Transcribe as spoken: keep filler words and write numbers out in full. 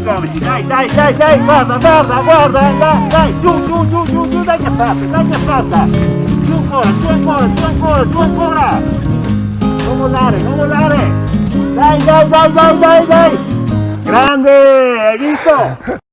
Dai, dai, dai, dai, guarda, guarda, guarda, eh, dai, dai, giù, giù, giù, giù, giù, dai che fatta, dai che fatta. Giù ancora, giù ancora, giù ancora, giù ancora. Non mollare, non mollare. Dai, dai, dai, dai, dai, dai. Grande, hai visto?